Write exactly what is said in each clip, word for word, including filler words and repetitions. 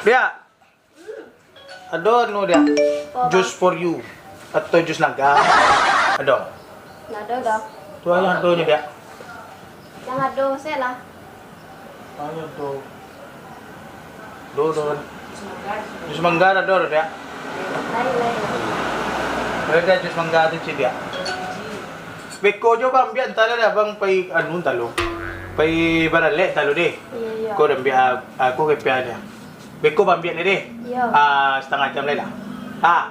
Diak, ado anu, Diak? Apo, Bang? Juice for you atau jus naga? Ado? Ndak ado doh. Tu nan ado nyo, Diak. Nan ado se lah. Ayo tu. Do, do. Jus mangga ado, Diak? Lain, lain. Ado jus mangga tu, ciek, Diak. Beko jo, Bang, ambiak antah lah, Bang, pai anu antah lo. Pai baralek antah lo deh. Iyo, iyo. Ko ambiak, a-, aku kepian deh. Beko, Bang, ambiak deh. Iyo. Ah, satangah jam lai lah. Ah.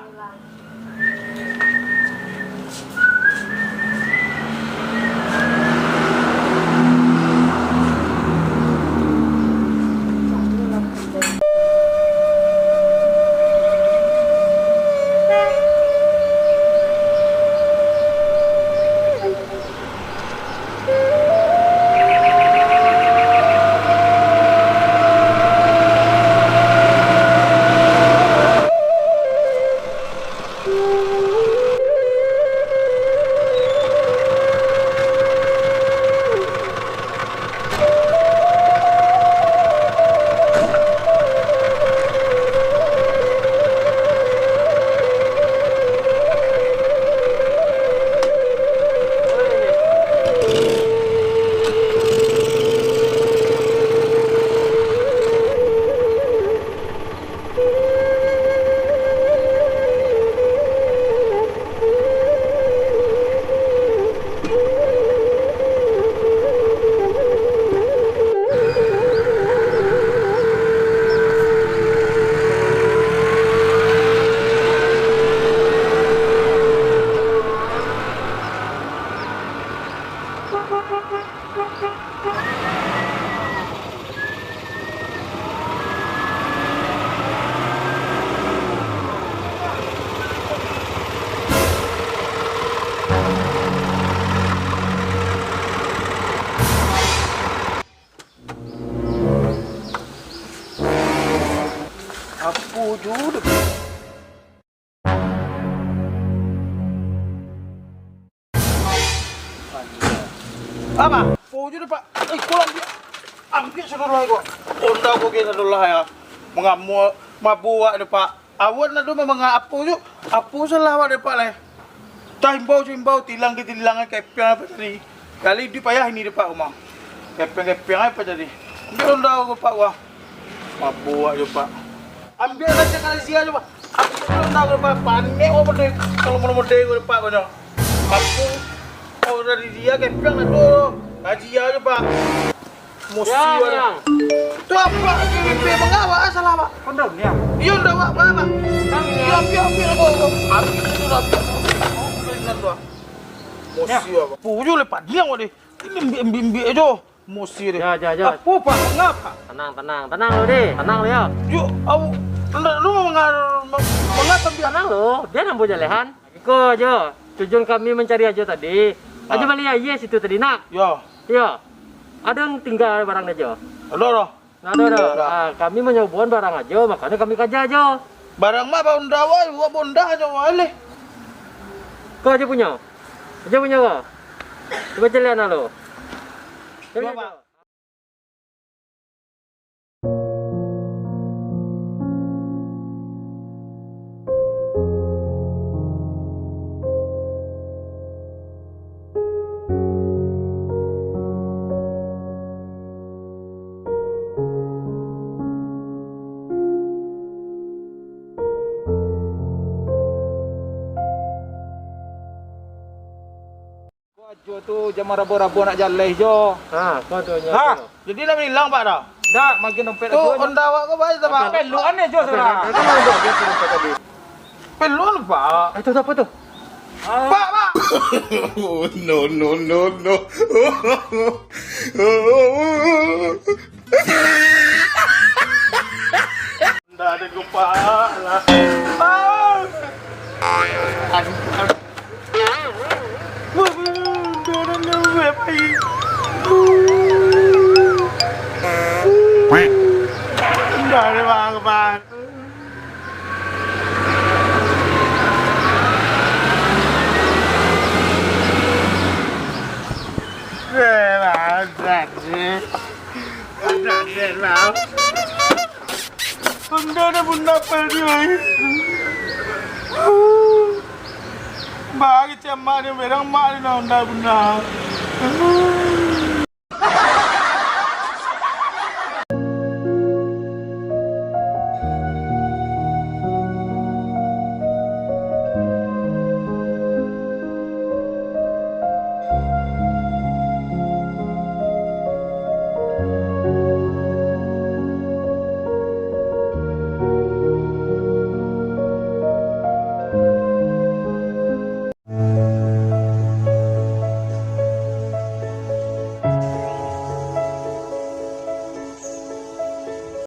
Apo jo dek? Apa? Apo jo dek, Pak? Eh, ko lah ambiak. Ambiak sudah lah ko. Onda ko ge sudah lah ya. Mangamuak, mabuak dek, Pak. Awak nak tu memang apo tu? Apo salah awak dek, Pak, lai? Tahimbau-himbau, tilang ka tilang, kepiang apo tadi? Kali iduik payah ini dek, Pak, rumah. Kepiang-kepiang apo tadi? Ambiak onda ko, Pak, wah. Mabuak jo, Pak. Ambiak sajo ka razia jo, Pak. Ambiak onda ko, Pak. Panek awak pado kalau model-model ko, Pak, ko nyo. Apo? Kau dari dia kepiang nak tu. Razia jo, Pak. Musuh. Ya, ada. Yang. Tu apa? Mimpi mengawak salah, Pak. Kondom, ya. Iyo, ndak, Pak, Pak, Pak. Iyo, ambiak, ambiak, ambiak, ambiak. Ambiak tu, ambiak. Ambiak tu, ah. Musuh, ya, apa? Puyuh lepas dia, awak deh. Ini ambiak, ambiak, ambiak aja. Musuh deh. Ya, ya, ya. Apa, Pak? Mengapa? Tenang, tenang, tenang lo, deh. Tenang lo, ya. Yo, awak, ndak lo mengar-, mengapa, ambiak? Tenang lo, biar ambo jalehan. Iko ajo, tujuan kami mancari ajo tadi. Ah. Ajo bali aia situ tadi, nak? Yo. Iyo. Ado nan tingga barang ajo? Ado, ado. Ndak ado, ado. Ado. Ah, kami manyobuan barang ajo, makonyo kami kaja ajo. Barang mah baonda wai, buek bonda nyo wai leh. Ko ajo punyo. Ajo punyo ko. Cubo caliak nak lo. Caliak. Cubo, Pak. Ko ajo tu jan marabo-rabo nak jaleh jo. Ha, ko tu nyo. Ha, tu. Jadi nak mailang, Pak, dah? Ndak, magian dompet tu ajo nyo. Onda awak ko bae, Pak? Peluan ajo, saudara. Peluan, Pak. Eh, tu apa tu? Ah. Pak, Pak. No, no, no, no. Ndak ado gupak lah. Ah. Aduh, aduh. Wah, wah, wah, wah, wah, wah. Ndak ado gupak. Lah. Honda dah bunda padi, oi. Bagi cak mak dia, berang mak dia nak Honda bunda.